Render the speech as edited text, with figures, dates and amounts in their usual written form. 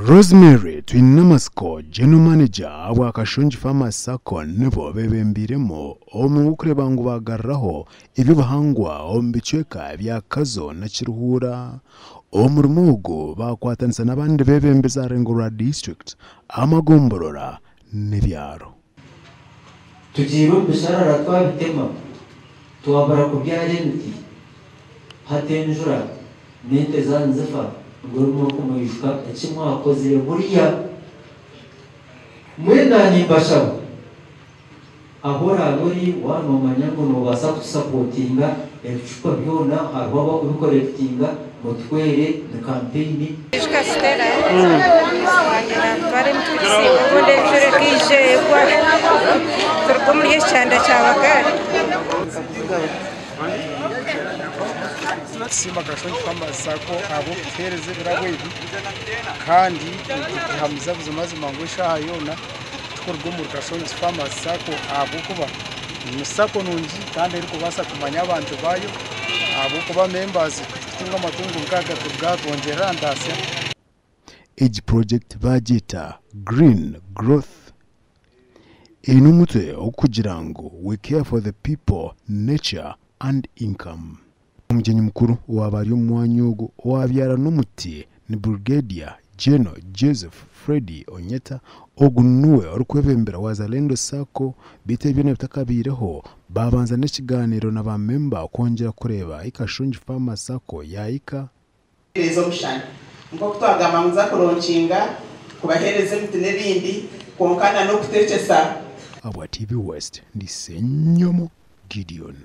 Rosemary Twinamatsiko, General Manager ahabwa Kashongi Farmers Sacco nibo bebembeiremu omurimo gw'okureeba ngu bagaruraho eby'obuhangwa omu bicweka bya Kazo na Kiruhura. Omurimo ogu bakwatanisa n'abandi bebembezi aha rurengo rwa disiturikiti, amagomborora n'ebyaro. Tugiire omu bisharara twabitema, twabura kubyara emiti, hati enjura n'ente zaanyu zifa, mbwenu murikumwijuka eki mwakozire buriya. Mbwenu naanye nimbashaba, ahu oraabe ori waaba noomanya ngu noobaasa kutusapotinga, ebicupa byona hariho abarikubikorekitinga, mutuhwere, ni kampeyini. Ijuka Stella wangye naakutwara emiti kugisimba obundi enjura ekaija egwa turuga omuri eki kyanda kya Bakaari. Nitusiima Kashongi Farmers Sacco ahabw'okutuheereza ebirabo ebi kandi nituhamiza buzimazima ngu eshaaha yoona tikuruga omuri Kashongi Farmers Sacco ahabw'okuba ni sacco nungi kandi erikubaasa kumanya abantu baayo ahabw'okuba members kutunga amatungo nk'aga kuruga aha twongyerera aha ntaasya. Egi purojekiti baagyeta Green Growth. Eine omutwe ogurikugira ngu We care for the people, nature and income. Omugyenyi mukuru owaaba ari omu mwanya ogu owaabyara n'omuti ni Brigadier General Joseph Freddy Onyeta, ogu niwe orikwebembera Wazalendo Sacco beitu ebi byona bitakabaireho baabanza n'ekigaaniiro na ba memba kwongyera kureeba ahi Kashungi Farmers Sacco yaahika. Kubaheereza omushana. Nk'oku twagamba ngu nza kuronkinga, kubaheereza emiti n'ebindi kwonka na n'okutekyesa. Ahabwa TV West, ndi Ssenyomo Gideon.